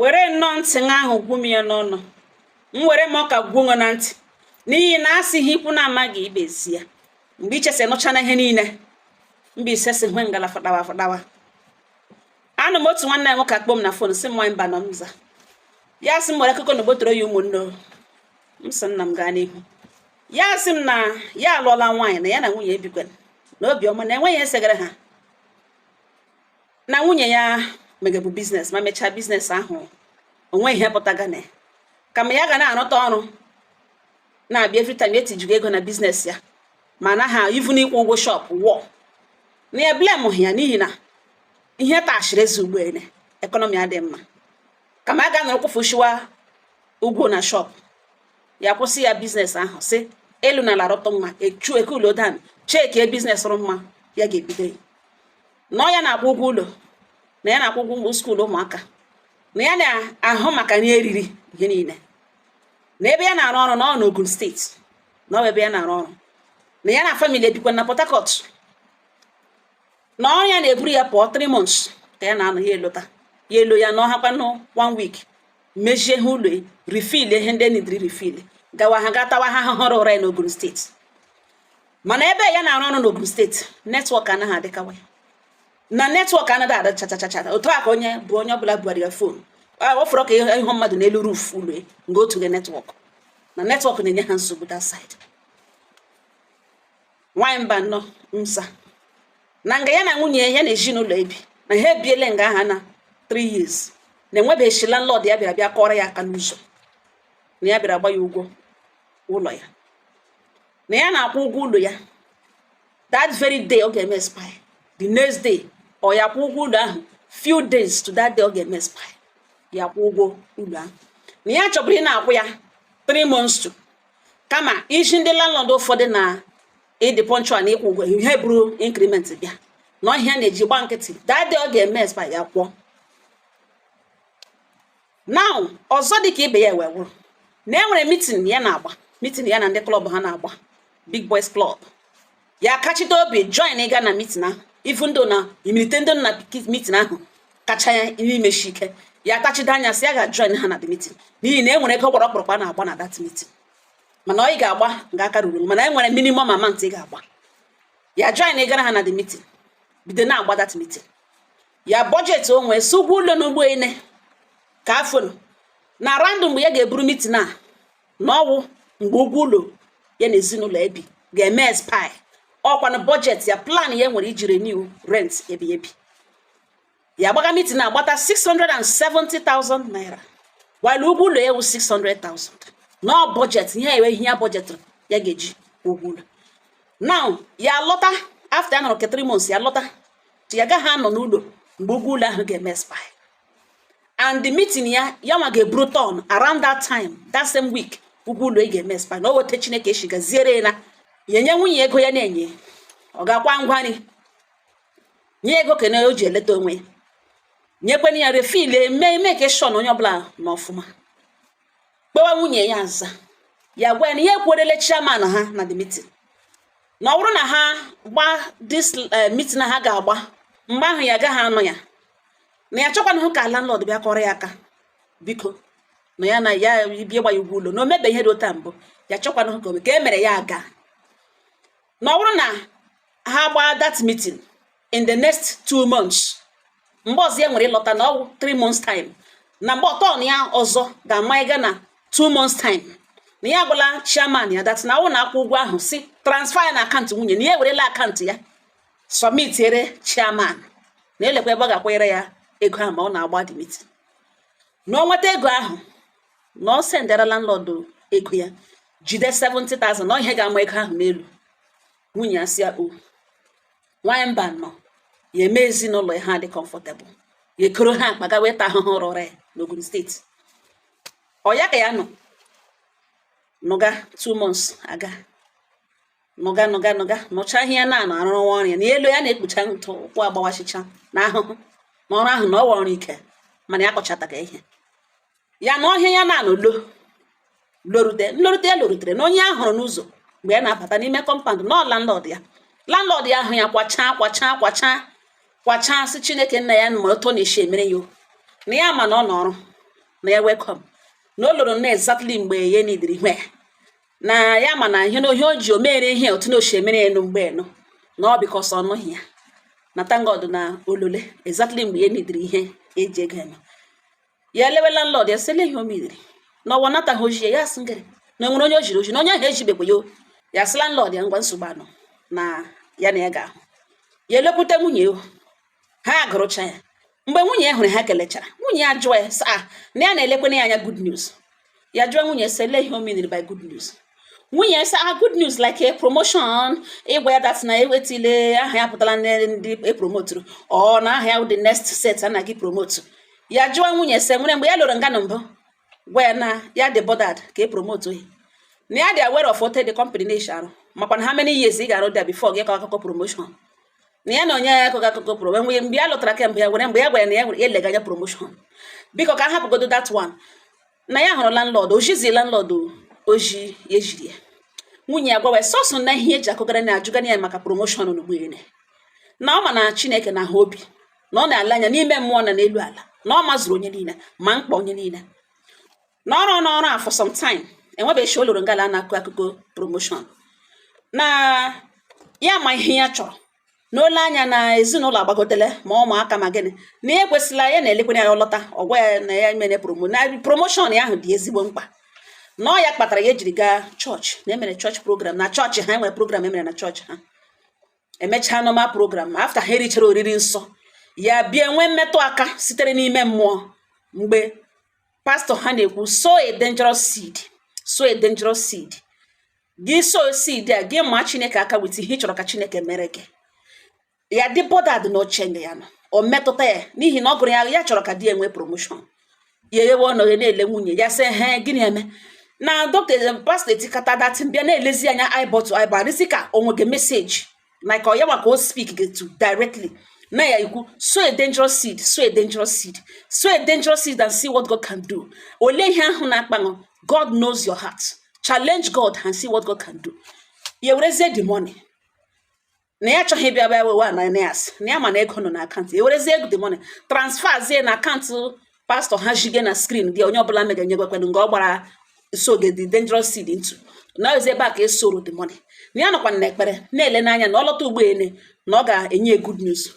Were nnọọ ntị ṅa ahụ gwu m ya n'ọnụ. M were m ọka gwuo ṅụ na ntị. N'ihi na asị ihe ikwu na-amaghị ibe ezi ya. Mgbe ichesi nụcha na ihe niile, Mbaise si hwe ngala fụdawa fụdawa. Anụ m otu nwanne ya nwoke akpọ m na phone, sị m, "Nwanyị mba nọ m za." Ya sị m were akụkọ na ogbotoro ya ụmụnne o. M sị, "Nna m, gaa n'ihu." Ya sị m na ya alụọla nwaanyị, na ya na nwunye ebikwana na obiọma, na enweghị ihe segara ha, na nwunye ya megebu business, ma mechaa business ahụ, onwe ihe pụtaga na ya, kama ya ga na-arụta ọrụ na-abịa every time etijugo ego na business ya, ma anaghị even ịkwụ ụgwọ shop wọ na ya blame ya, n'ihi na ihe tashiri eze ugbu ene, economy adị mma, kama a ga-anọrọ kwụfushiwa ụgwọ na shop, ya kwụsị ya business ahụ, si elu na ala rụtụ mma echu ekulo dan chekie business rụ mma ya ga-ebido ya. Na ọ ya na-akwụ ụgwọ ụlọ, na ya na-akwụ ụgwọ school ụmụaka, na ya na-ahụ maka nri eriri, ihe niile, na ebe ya na-arụ ọrụ na ọ n'Ogun State, na ọ bụ ebe ya na-arụ ọrụ, na ya na family ebikwa na Port Harcourt, na ọrụ ya na-eburu ya pụọ 3 months ka ya na-anọ, ya elota ya elo ya na ọhakwanụ one week, mejie ihe ụlọ, refill ihe ndị nidiri refill, gawa ha ga tawa ha ahụhụ ụra ya n'Ogun State. Mana ebe ya na-arụ ọrụ n'Ogun State, network anaghị adịkawa ya, na network anaghị adị chachachacha otu a ka onye bụ onye ọbụla bugharị ya phone ọ fọrọ ka ịhụ mmadụ n'elu roof ụlọ ya nga otu gị network, na network na-enye ha nsogbu that side. Nwaanyị mba nnọọ nsa na nga ya na nwunye ya na ezinụlọ ebi, na ha ebiele nga aha na 3 years, na enwebeghị landlord ya bịara bịa kọrọ ya aka n'ụzọ na ya bịara gba ya ụgwọ ụlọ ya, na ya na-akwụ ụgwọ ụlọ ya that very day ọ ga-eme expire, the next day ọ ya kwụ ụgwọ ụlọ ahụ, few days to that day ọ ga-eme expire, ya kwụ ụgwọ ụlọ ahụ, na ya chọburu ị na-akwụ ya 3 months to, kama isi ndị landlord ụfọdụ na ịdị punctual na ịkwụ ụgwọ ihe buru increment bịa na ọhịa na-eji gba nkịtị, that day ọ ga-eme expire, ya kwụọ. Now, ọzọ dị ka ibe ya wee wụrụ na e nwere meeting ya na-agba, meeting ya na ndị club ha na-agba, Big Boys Club. Ya kachite obi join ịga na meeting ahụ, even though na imirite ndị nọ na meeting ahụ kacha ya imeshi ike, ya tachide anya sị ya ga-join ha na the meeting, n'ihi na e nwere ego gbara ọkpụrụkpụ a na-agba na that meeting, mana ọ ị ga-agba nga aka ruru, mana e nwere minimum amount ị ga-agba. Ya join ịgara ha na the meeting, bido na-agba that meeting. Ya budget o nwee si ụgwọ ụlọ n'ugbo ene ka afọ na random mgbe ya ga-eburu meeting a, na ọwụ mgbe ụgwọ ụlọ ya na ezinụlọ ebi ga-eme expire, ọkwanụ budget ya, plan ya nwere iji renew rent ebi ebi. Ya gbaga meeting na-agbata 670,000 naira, while ụgwọ ụlọ ya wụ 600,000. No budget ihe ewe ihe ya budget ya ga-eji ụgwọ ụlọ. Now ya lọta after ya nọrọ ke 3 months, ya lọta, ya agaghị anọ n'ụlọ mgbe ụgwọ ụlọ ahụ ga-eme expire, and the meeting ya ya nwa ga-eburu turn around that time, that same week ụgwọ ụlọ ị ga-eme expire, na o weta Chineke eshigaziere ya na ya enye nwunye ego ya na-enye, ọ ga-akwa ngwa nri, nye ego kene o ji eleta onwe ya, nyekwana ya refill, eme make sure na onye ọbụla nọ ọfụma. Kpewa nwunye ya aza, ya gwa ya na ihe ekwerele chairman ha na the meeting, na ọ bụrụ na ha gbaa this meeting ha ga-agba mgbe ahụ, ya agaghị anọ ya, na ya chọkwana hụ ka landlord bịa kọrọ ya aka, biko, na ya na ya bịa gba ya ụgwọ ụlọ, na o mebe ihe dị otu a mbụ, ya chọkwana hụ ka o mee ka e mere ya aga, na ọ bụrụ na ha gbaa that meeting in the next 2 months, mgbe ọzọ ya nwere ịlọta na ọwụ 3 months time, na mgbe ọtọ ya ọzọ ga-ama ịga na 2 months time, na ya agwala chairman ya that na ọwụ na akwụ ụgwọ ahụ, si transfer ya na account nwunye, na ya ewerela account ya submit chairman, na elekwa ebe ọ ga-akwanyere ya ego ahụ ma ọ na-agba the meeting, na ọ nweta ego ahụ, na ọ sendara landlord ego ya, jide 70,000, na ọ ihe ga-ama ego ahụ n'elu. Nwunye ya si ya o nwaanyị mba nọ ya eme ezinụlọ ya ha dị comfortable, ya ekoro ha akpa gawa ịta ahụhụ rụrụ ya n'Ogun State. Ọ ya ka ya nọ nụga 2 months aga, nụga nụga nụga nụcha ihe ya na-anọ arụrụ ọrụ ya na elu ya na-ekpucha ntụ ụkwụ agbawachicha na ahụhụ na ọrụ ahụ, na ọwa ọrụ ike, mana ya kọchataga ihe ya na ọhịa ya na-anọ lo lorute nlorute ya lorutere na onye ahụrụ n'ụzọ mgbe ya na-abata n'ime compound na landlord ya. Landlord ya ahụ ya kwachaa kwachaa kwachaa kwachaa, sị Chineke nna ya ma otu ọ na-esi emere ya o, na ya ma na ọ nọrọ. Na ya welcome, na o loro na exactly mgbe ya nidiri ihe ya, na ya ma na ihe na ihe o ji o mere ihe otu na oshi emere enu mgbe enu na ọ because ọ nụghị ya, na thank God na olole exactly mgbe ya nidiri ihe eji ego eme. Ya elewe landlord, ya sịle ihe o midiri na ọwa nataghị oji ya. Ya sị ngịrị na enwere onye o jiri oji na onye ahụ ejibekwa ya o. Ya sị landlord ya, ngwa, nsogbu anọ na ya, na ya ga-ahụ ya. Elekwute nwunye o, ha gụrụcha ya. Mgbe nwunye ya hụrụ ha kelechara, nwunye ya jụọ ya sị ah, na ya na-elekwana ya anya good news. Ya jụọ nwunye sị ele ihe o meaniri by good news. Nwunye ya sị ah, good news like a promotion, ịgwa ya that na ewetile aha ya pụtara na ndị epromoturu ọ na aha ya wụ the next set a na-gị promote. Ya jụọ nwunye sị nwere mgbe ya lụrụ nga na mbụ gwa ya na ya dị bothered ka e promote ya, na ya dị aware of ote the company na-eshi arụ, makwa na how many years ị ga-arụ there before gị kọ akụkọ promotion, na ya na onye ya akụkọ akụkọ promotion mgbe ya lụtara kemgbe ya were mgbe ya gwara ya na ya nwere elega anya promotion. Biko, ka a hapụgodo that one. Na ya hụrụ landlord ojizi landlord oji ya ejiri ya. Nwunye ya gwawa ya sọsọ na ihe eji akụgara na ajụgana ya maka promotion n'ugboene, na ọ ma na Chineke na-ahụ obi, na ọ na-ale anya n'ime mmụọ na n'elu ala, na ọ mazuru onye niile ma mkpa onye niile na ọrụ n'ọrụ a for some time. Enwebeghị o loro ngala na-akụ akụkọ promotion, na ya ma ihe ya chọrọ na ole anya na ezinụlọ agbagotele ma ụmụaka ma gịnị, na ya ekwesịla ya na-elekwana ya ọlọta ọgwa ya na ya mere promo, na promotion ya ahụ dị ezigbo mkpa, na ọ ya kpatara ya ejiri gaa chọọchị, na emere chọọchị program na chọọchị ha. Enwere program emere na chọọchị ha, emechaa normal program. After ha erichara oriri nsọ, ya bịa nwee mmetụ aka sitere n'ime mmụọ mgbe pastọ ha na-ekwu, "Sow a dangerous seed, sow a dangerous seed." Gị sow seed a, gị maa Chineke aka with ihe ị chọrọ ka Chineke mere gị. Ya dị bothered na oche nga ya nọ o metụta ya, n'ihi na ọ gụrụ ya, ya chọrọ ka di ya nwee promotion. Ya eghewe ọnụ ya na-ele nwunye ya, sị he gịnị eme na dọkịta pastọ etikata datin bịa na-elezi anya eyeball to eyeball, arịsị ka o nwege message like ọ ya maka o speak to directly na ya ikwu, "Sow a dangerous seed, sow a dangerous seed, sow a dangerous seed and see what God can do." Olee ihe ahụ na-akpanụ? God knows your heart. Challenge God and see what God can do. Ya werezie the money, na ya achọghị ịbịa bịa wewe Ananias, na ya ma na ego nọ na akaụntụ ya. Werezie ego, the money, transfer zie na akaụntụ pastọ ha jige na screen dị onye ọbụla mega nyegwekwanụ nga ọ gbara soge the dangerous seed into na ozi ebe a ka esoro the money, na ya nọkwa na ekpere na-ele n'anya na ọ lọta ugboene na ọ ga-enye good news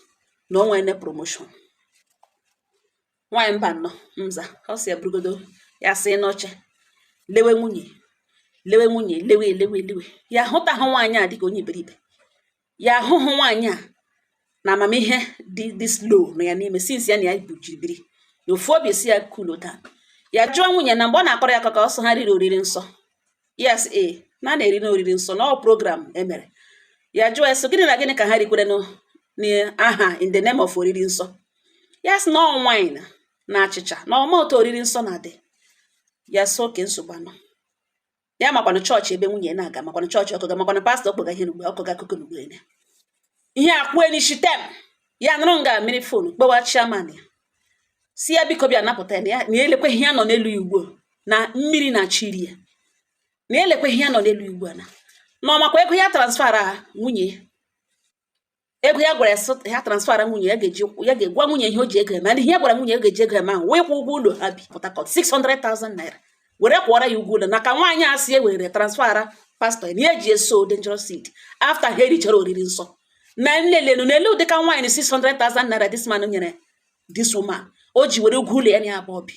na o nwere promotion. Nwaanyị mba nnọọ nza, ọ si eburugodo ya sị n'oche lewe nwunye, lewe nwunye, lewe, lewe, lewe ya, hụtahụ nwaanyị a dịka onye iberibe. Ya ahụhụ nwaanyị a na amamihe dị dị slow nọ ya n'ime since ya na ya bujiri biri na ofu obi si ya cool down. Ya jụọ nwunye na mgbe ọ na-akọrọ ya akụkọ ọsọ ha riri oriri nsọ. Yes, ee, na a na-eri n'oriri nsọ na ọ program emere. Ya jụọ ya sị gịnị na gịnị ka ha rikwere n'aha in the name of oriri nsọ. Ya sị na ọ wine na achịcha na ọma otu oriri nsọ na-adị. Ya sị oke nsogbu anọ ya makwanụ chọọchị ebe nwunye na-aga, makwanụ chọọchị ọkụga, makwanụ pastọ ọkpọga ihe n'ugbe ọkụga akụkọ n'ugbe ihe akwụ n'isi tem. Ya nụrụ nga mmiri phone kpọwa chairman ya, si ya biko bịa napụta ya, na ya na elekwe ihe ya nọ n'elu ya ugbu a, na mmiri na-achọ iri ya, na elekwe ihe ya nọ n'elu ya ugbu a, na ọmakwa ego ya transfera nwunye ya, ego ya gwara ya sị ya transfera nwunye ya ga-eji ya ga-egwa nwunye ihe o ji ego eme, na ihe ya gwara nwunye ya ga-eji ego eme ahụ wee kwụ ụgwọ ụlọ ha bi Port Harcourt, 600,000 naira, were kwụọrọ ya ụgwọ ụlọ, na ka nwaanyị a sị e were transfera pastọ ya na ya eji eso dangerous seed after ha erichara oriri nsọ na nlelenu na elu ụdịka nwaanyị 600,000 naira this man nyere this woman o ji were ụgwọ ụlọ ya na ya abụọ bi,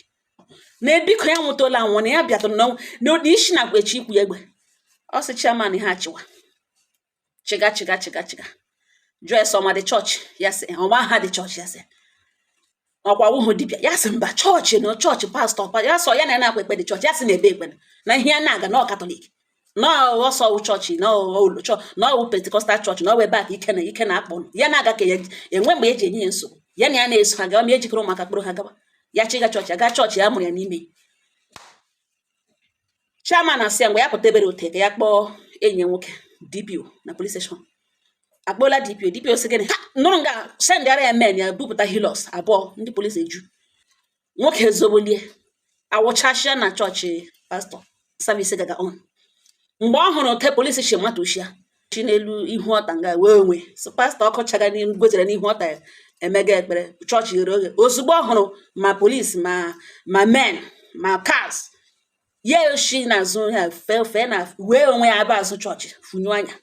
na ebiko ya nwụtola anwụ, na ya bịatụrụ na isi na echi ikwu egbe. Ọ sị chairman ha chịwa chịga chịga chịga chịga, jụọ ya sị ọma dị chọọchị, ya sị ọma ha dị chọọchị, ya sị ọkwa wụhụ dibịa, ya sị mba, chọọchị na chọọchị pastọ ya sọ ya na ya na-akwa ekpe dị chọọchị, ya sị na ebe ekpe na ihe ya na-aga na ọ Catholic na ọsọ wụ chọọchị na ụlọ chọọ na ọwụ Pentecostal chọọchị na ọwụ ebe a ka ike na ike na-akpọ ya na-aga ka ya enwe mgbe eji enye ya nsogbu, ya na ya na-eso ha gawa ma ejikọrọ ụmụaka kpụrụ ha gawa ya chịga chọọchị aga chọọchị ya mụrụ ya n'ime. Chairman asị ya mgbe ya pụta ebere ote ka ya kpọọ enyi ya nwoke DPO na police station. Akpọla DPO. DPO sị gịnị? Ha nụrụ nga sendịara ya men, ya bupụta Hilux abụọ, ndị polisi eju. Nwoke ezobolie awụchashịa na chọọchị pastọ service gaga on. Mgbe ọ hụrụ ote polisi si matushia chi n'elu ihu ọta nga wee onwe so pastọ ọkụ chaga n'ihu gozere n'ihu ọta ya emega ekpere, chọọchị ghere oghe. Ozugbo ọ hụrụ ma polisi ma men Ma cars ya oshi n'azụ ya fee fee na wee onwe ya ebe azụ chọọchị funyu anya.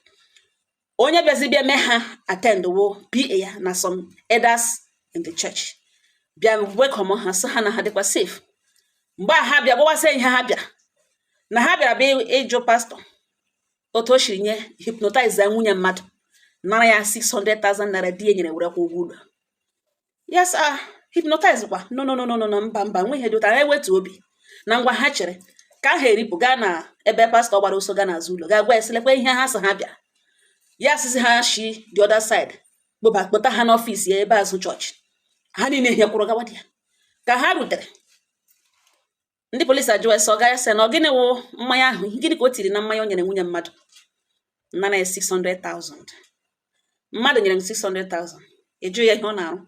Onye bịazi bịa mee ha attend wo PA ya na some elders in the church bịa welcome ha, sị ha na ha dịkwa safe. Mgbe a ha bịa gwawasị ihe ha bịara, na ha bịara bịa ịjụ pastọ otu o siri nye hypnotize nwunye mmadụ, nara ya 600,000 naira di ya nyere were kwụ ụgwọ ụlọ. Yes, ah, hypnotize kwa? No, no, no, no, no, mba, mba, nwe ihe dị ụtọ ha ewetu obi na ngwa. Ha chere ka ha eripụ gaa na ebe pastọ gbara ọsọ gaa n'azụ ụlọ, gaa gwa ya sịlekwa ihe ha sị ha bịara. Ya asịsị ha shi the other side kpọba kpọta ha n'ọfịs ya ebe azụ chọọchị. Ha niile ihe kwụrụ gawa dị ya. Ka ha rutere, ndị polisi ajụwa sị ọ ga ya sị na ọ gịnị wụ mmanya ahụ? Gịnị ka o tiri na mmanya o nyere nwunye mmadụ nara ya 600,000? Mmadụ nyere m 600,000, ịjụ ya ihe ọ na-arụ.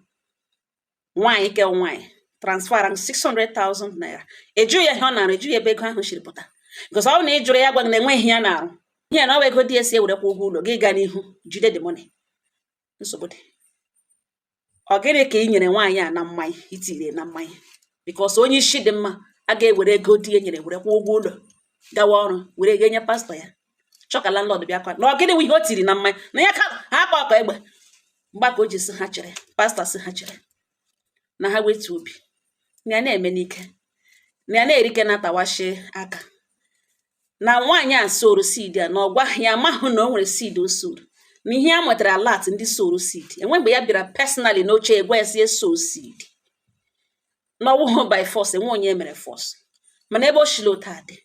Nwaanyị ke nwaanyị transfer m 600,000 naira, ịjụ ya ihe ọ na-arụ, ịjụ ya ebe ego ahụ siri pụta, because ọ bụ na ị jụrụ ya, gwa gị na enweghị ihe ya na-arụ, ihe na ọ bụ ego dị esi ewerekwa ụgwọ ụlọ gị gaa n'ihu jide the money. Nsogbu dị. Ọ gịnị ka ị nyere nwaanyị a na mmanya itire na mmanya? Because onye isi dị mma a ga-ewere ego di e nyere were kwụọ ụgwọ ụlọ, gawa ọrụ, were ga nye pastọ ya, chọ ka landlord bịa kwa na ọ gịnị wụ ihe o tiri na mmanya na ya ka ha akpa ọkọ egbe. Mgba ka o ji sị ha chere, pastọ sị ha chere na ha wetu obi, na ya na-eme n'ike, na ya na-erike na atawashi aka na nwaanyị a soro seed a, na ọ gwa ya amahụ na o nwere seed o soro, na ihe ya nwetara alert ndị soro seed enwe mgbe ya bịara personally n'oche egwa ya si sow seed, na ọwụhụ by force, enwe onye mere force, mana ebe o shiri otu a dị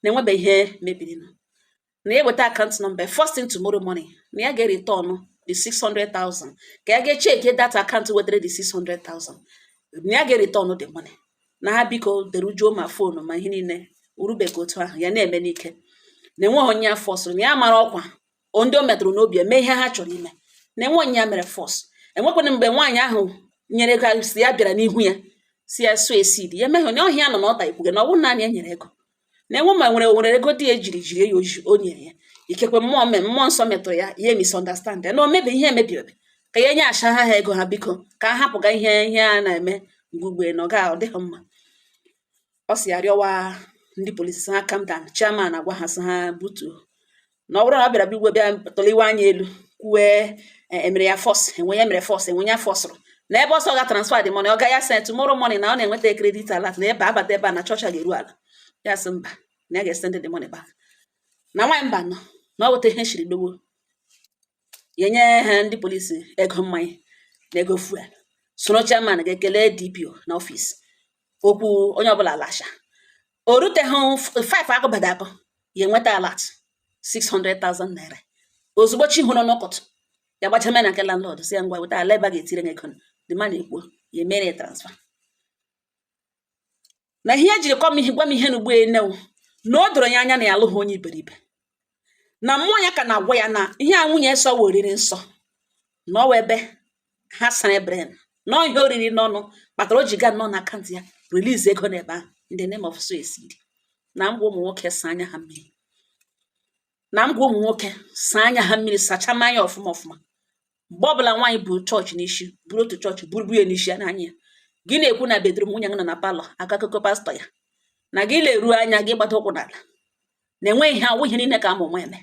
na enwebe ihe mebirinụ, na ya eweta account number first thing tomorrow morning, na ya ga-return the 600,000, ka ya ga-echeke that account wetara the 600,000, na ya ga-return the money, na ha biko derujuo ma phone ma ihe niile urubeka otu ahụ ya na-eme n'ike, na enweghị onye ya forcerụ, na ya mara ọkwa ndị o metụrụ n'obi eme ihe ha chọrọ ime, na enwe onye ya mere force. Enwekwana mgbe nwaanyị ahụ nyere ego si ya bịara n'ihu ya si ya sow seed ya emeghị na ọhịa nọ n'ọta ikwuge na ọ bụrụ naanị e nyere ego na enwe ma nwere ego dị ya ejiri jiri ya oji o nyere ya. Ikekwe mmụọ me mmụọ nsọ metụrụ ya, ya misunderstand ya, na o mebe ihe emebiri ka ya nye acha ha ego ha, biko ka a hapụga ihe a na-eme mgbe ugbe na ọ ga ọ dịghị mma. Ọ sị ya rịọwa ndị polisi sị ha calm down. Chairman agwa ha sị ha butuo, na ọ bụrụ na ọ bịara bịa ugbo bịa tọliwe anya elu kwuwe emere ya force, enwe ya mere force, enwe ya forcerụ, na ebe ọsọ ga transfer the money, ọ ga ya send tomorrow morning, na ọ na-enweta credit alert na ebe abata ebe a na chọọchị a ga-eru ala. Ya sị mba, na ya ga-esend the money back. Na nwaanyị mba nọ na ọ weta ihe shiri dowo ya nye ha ndị polisi ego mmanya na ego fuel, soro chairman ga-ekele DPO na ọfịs okwu. Onye ọbụla lasha o ruteghị 5 akụbada akụ ya enweta alert 600,000 naira. Ozugbo chi hụrụ n'ụkọtụ, ya gbachame na nke landlord, si ya ngwa, weta ala ebe a ga-etiri ego. The man ekwo ya emere ya transfer. Na ihe ejiri kọm ihe gwa m ihe na ugbo enewu na o doro ya anya na ya alụghị onye iberibe, na mmụọ ya ka na-agwa ya na ihe a nwunye nsọ wụ oriri nsọ, na ọwa ebe ha sara brain na ihe oriri n'ọnụ kpatara o ji gaa nnọọ na account ya release ego n'ebe ahụ in the name of sow seed. Na ngwa ụmụ nwoke saa anya ha mmiri, na ngwa ụmụ nwoke saa anya ha mmiri, sacha mmanya ọfụma ọfụma. Mgbe ọbụla nwaanyị bụ chọọchị n'isi, buru otu chọọchị buru ya n'isi ya n'anya ya, gị na-ekwu na bedroom nwunye gị nọ na parlour aka akụkọ pastọ ya, na gị leruo anya gị gbado ụkwụ n'ala na enweghị ihe awụ ihe niile ka amụ eme.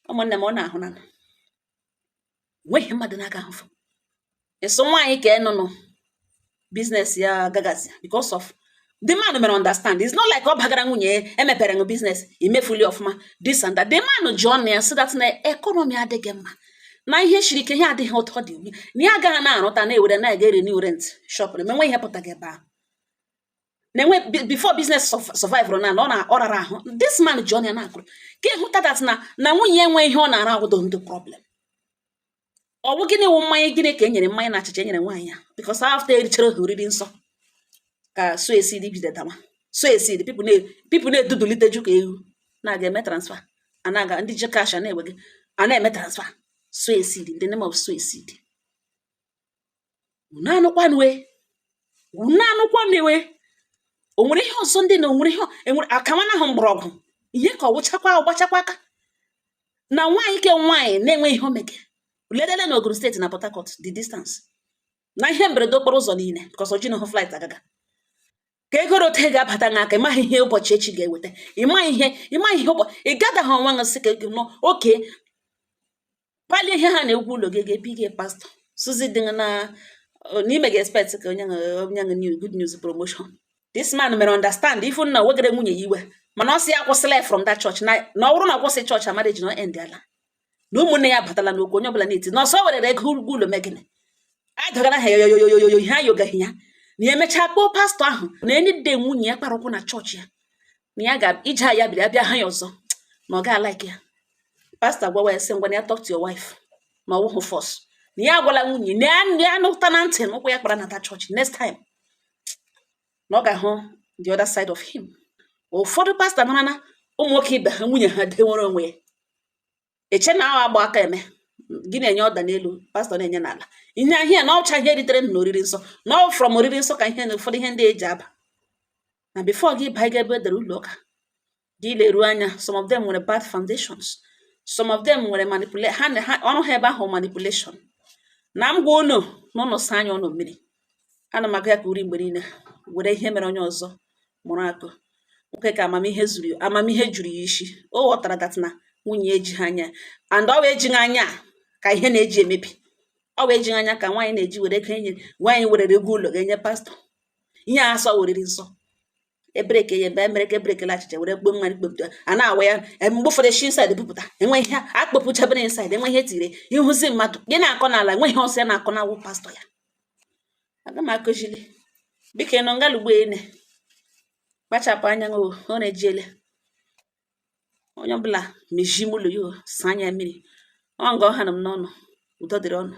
Ụmụnne m, ọ na-ahụ na nweghị mmadụ na-aga ahụfụ ịsụ nwaanyị ka enụnụ business ya gagazi because of the man mere understand. It's not like ọ bagara nwunye ya emepere ṅụ business imefuli ọfụma, this and that. The man ji ọnụ ya sị that na economy adịghị mma, na ihe siri ike, ihe adịghị ụtọ dị ugbu na ya agaghị na-arụta na-ewere na-aga renew rent shop na enwe ihe pụtaghị ebe ahụ na-enwe before business survive na ọ na ọ rara ahụ. This man ji ọnụ ya na-akụrụ ka ịhụta that na nwunye ya enwe ihe ọ na-ara awụdo ndị problem. Ọ bụ gịnị wụ mmanya? Gịnị ka e nyere mmanya na achịcha e nyere nwaanyị ya? Because after erichara ha oriri nsọ ka sow seed bido dawa. Sow seed people na-edudulite ju ka ewu na-aga eme transfer, a na-aga ndị ji cash a na-ewe gị a na-eme transfer sow seed in the name of sow seed. Unu anụkwanụ, unu anụkwanụ. O nwere ihe ọzọ ndị na o nwere ihe enwere akawana ahụ mgbọrọgwụ ihe ka ọ wụchakwa ọgbachakwa aka na nwaanyị ke nwaanyị na-enwe ihe omeke ledele na Ogun State na Port Harcourt, the distance na ihe mberede okporo ụzọ niile, because o ji hụ flight agaga. Ka ego rote ga-abata n'aka, ịmaghị ihe ụbọchị echi ga-eweta, ịmaghị ihe, ịmaghị ihe ụbọchị ị gadaghị onwe gị sị ka ego nọ oke palie ihe ha na-egwu ụlọ gị ga-ebi gị. Pastọ suzi dị na n'ime gị expect ka onye new good news promotion. This man mere understand ifu na wegere nwunye ya iwe, mana ọ sị ya akwụsịla ya from that church, na ọ bụrụ na ọ kwụsị chọọchị, marriage na end ala, na ụmụnne ya abatala n'okwu, onye ọbụla na-eti na ọsọ werere ego ụgwọ ụlọ megịnị adọgara ha yoyoyoyoyo ihe ayogaghị ya, na ya emechaa kpọọ pastọ ahụ na enyi de nwunye ya kpara ụkwụ na chọọchị ya, na ya ga ije ya bịara bịa ha ya ọzọ, na ọ ga like ya. Pastọ gwawa ya sị, ngwa, na ya talk to your wife, na ọwụhụ force, na ya agwala nwunye na ya nụta na ntị na ụkwụ ya kpara nata chọọchị next time, na ọ ga-ahụ the other side of him. Ụfọdụ pastọ mara na ụmụ nwoke ibe ha nwunye ha denwere onwe ya eche na awa agba aka eme gị na-enye ọda n'elu, pastọ na-enye n'ala. Ihe ahịa na ọcha ihe ritere na oriri nsọ na ọ from oriri nsọ ka ihe na ụfọdụ ihe ndị eji aba na before gị baa ebe edere ụlọ ụka gị leruo anya. Some of them nwere bad foundations, some of them nwere manipulate ha na ha ọrụ ha ebe ahụ, manipulation. Na m gwa unu na ụnụ saa anya ụnụ mmiri, ana m agụ ya ka uri mgbe niile were ihe mere onye ọzọ mụrụ akụ. Nwoke ka amamihe zuru, amamihe juru ya isi, o ghọtara that na nwunye ejighị anya, and ọ wee ejighị anya ka ihe na-eji emebi. Ọ wee ejighị anya ka nwaanyị na-eji were ego enye nwaanyị werere ego ụlọ ga-enye pastọ ihe a asọ oriri nsọ ebere ka ya ebe mere ka eberekela achịcha were kpoo mmanụ kpopụta a na-awa ya. Mgbe ụfọdụ shi inside bupụta, enwe ihe akpọpụchabere inside, enwe ihe tiri ịhụzi mmadụ gị na-akọ n'ala, enwe ihe ọsọ ya na-akọ na-awụ pastọ ya. Aga m akụzili, biko ịnọ ngalugbo ene, kpachapụ anya o, ọ na-ejiele onye ọbụla mejie ime ụlọ ya o, saa anya mmiri ọ nga ọ ha nọ m n'ọnụ. Udo dịrị ọnụ.